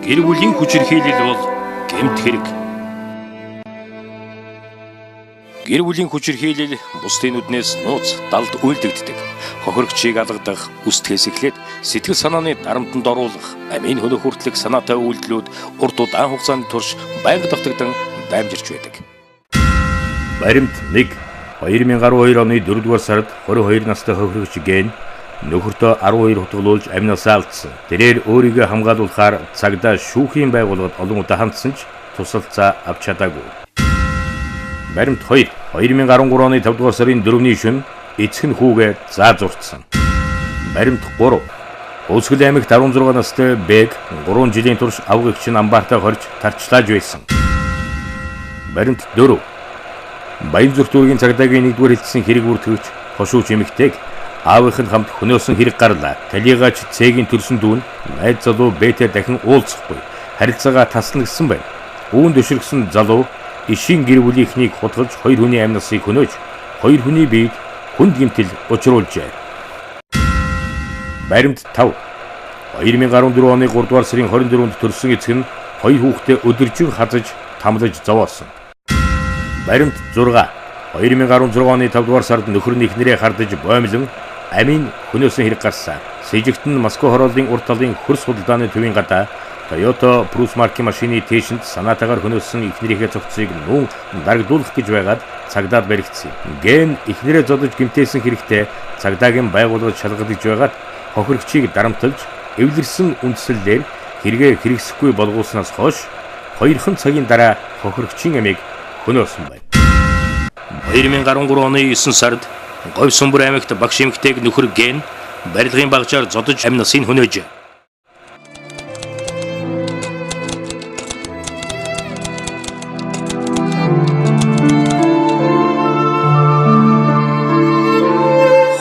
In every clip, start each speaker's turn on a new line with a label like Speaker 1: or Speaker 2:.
Speaker 1: Гэр бүлийн хүчирхийлэл бол гэмт хэрэг. Гэр бүлийн хүчирхийлэл бусдын нүднээс нууц далд үйлдэгддэг. Хохирогчийг алгадах, үстгэхээс эхлээд сэтгэл санааны дарамтанд оруулах, амийн хөнөөх хүртэлх санаатай үйлдэлүүд урт удаан хугацааны турш байнга давтагдан даймжирч байдаг. Баримт 1. 2012 оны 4-р сард 22 настай хохирогч Ген нөхөртөө 12 хутгалуулж амнасаа алдсан. Тэрээр өөрийгөө хамгаалуулахаар цагдаа шүүхийн байгууллагад олон удаа хандсан ч тусалцаа авч чадаагүй. Баримт 2. 2013 оны 5-р сарын 4-ний шөнө эцэг нь хүүгээ заа зурцсан. Баримт 3. Өсгөл аймагт 16 настай Бэг 3 жилийн турш авгагч нь амбартаа хорж тарчлааж байсан. Баримт 4. Баянзүрх дүүргийн цагдаагийн 1-р хэлсэн хэрэг бүртгэгч хошууч эмэгтэйг аавынх нь хамт хөнөөсөн хэрэг гарлаа. Талигаач Цэгийн төрсөн дүү нь найз залуу Б-тэй дахин уулзахгүй харилцаагаа таслана гэсэн байна. Үүнд өшөргсөн залуу ишийн гэр бүлийнхнийг хутгалж хоёр хүний амь насыг хөнөөж хоёр хүний биед хүнд гэмтэл учруулжээ. Баримт 5. 2014 оны 3-р сарын 24-нд төрсөн эцэг нь хоёр хүүхдээ өдөржин хазаж тамлаж зовоосон. Баримт 6. 2016 оны 5-р сард нөхөр нь эхнэрээ хардаж боомлон амийн хөнөөсөн хэрэг гарсан. Сэжигт нь Москва хорооллын урд талын хөрс худалдааны төвийн гадаа Toyota Prius маркийн машины тээшинд санаатаагаар хөнөөсөн эхнэрийнхээ цогцыг нүүн дарагдуулах гэж байгаад цагдаад баригдсан. Ген эхнэрээ зодож гэмтээсэн хэрэгтээ цагдаагийн байгууллагад шалгагдаж байгаад хохирогчийг дарамтлаж эвлэрсэн үндслэлээр хэрэгээ хэрэгсэхгүй болгуулснаас хойш 2 цагийн дараа хохирогчийн амийг хөнөөсөн байна. 2013 оны 9 сард Говь Сүмбэр аймагт багш эмэгтэйг нөхөр Ген барилгын багжаар зодож амь насыг хөнөөжээ.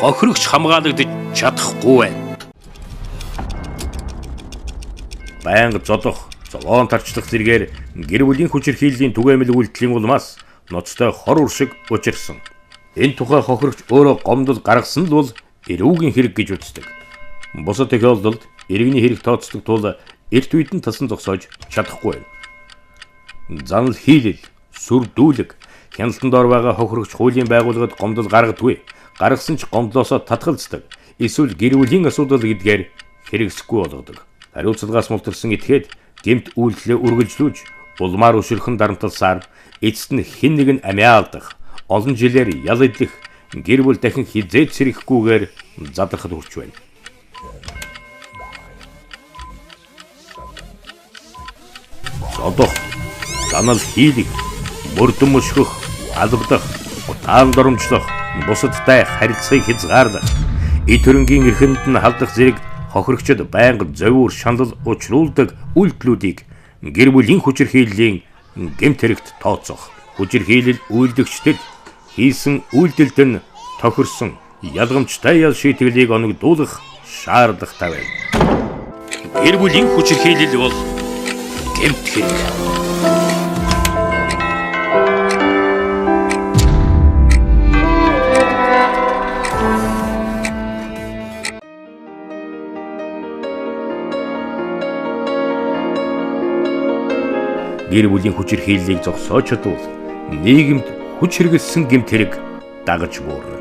Speaker 1: Хохирогч хамгаалагдаж чадахгүй байна. Байнга зодох, зовоон тарчлах зэргээр гэр бүлийн хүчирхийллийн түгээмэл үйлдэлийн улмаас ноцтой хор уршиг учирсан. Энэ тухай хохирогч өөрөө гомдол гаргасан л бол эрүүгийн хэрэг гэж үздэг. Бусад тохиолдолд иргэний хэрэг тооцдог тул эрт үед нь тасан зогсоож чадахгүй байна. Занал хийлэл, сүрдүүлэг, хяналтанд дор байгаа хохирогч хуулийн байгууллагад гомдол гаргадаггүй. Гаргасан ч гомдлоосоо татгалздаг. Эсвэл гэр бүлийн асуудал гэдгээр хэрэгсэхгүй болгодог. Хариуцлагаас мултарсан этгээд гэмт үйлдэлээ үргэлжлүүлж улмаар өшөрхөн дарамтласаар эцэст нь хэн нэг нь амиа алдах, олон жилээр ял идэх, гэр бүл дахин хизээд сэрэхгүйгээр задрахад хүрч байна. Зодох, занал хийлэх, мөрдөн мөшгөх, албадах, удаан доромжлох, бусадтай харилцааг хязгаарлах, эд хөрөнгийн эрхэнд нь халдах зэрэг хохирогчид байнга зовиур шанал учруулдаг үйлдэлүүдийг гэр бүлийн хүчирхийллийн гэмт хэрэгт тооцох. Хүчирхийлэл үйлдэгчдэд хийсэн үйлдэлд нь тохирсон ялгамжтай ял шийтгэлийг оногдуулах шаардлагатай байна. Гэр бүлийн хүчирхийлэл бол гэмт хэрэг. Гэр бүлийн хүчирхийллийг зогсоож чадвал нийгэмд хүч хэрэглэсэн гэмт хэрэг дагаж буурна.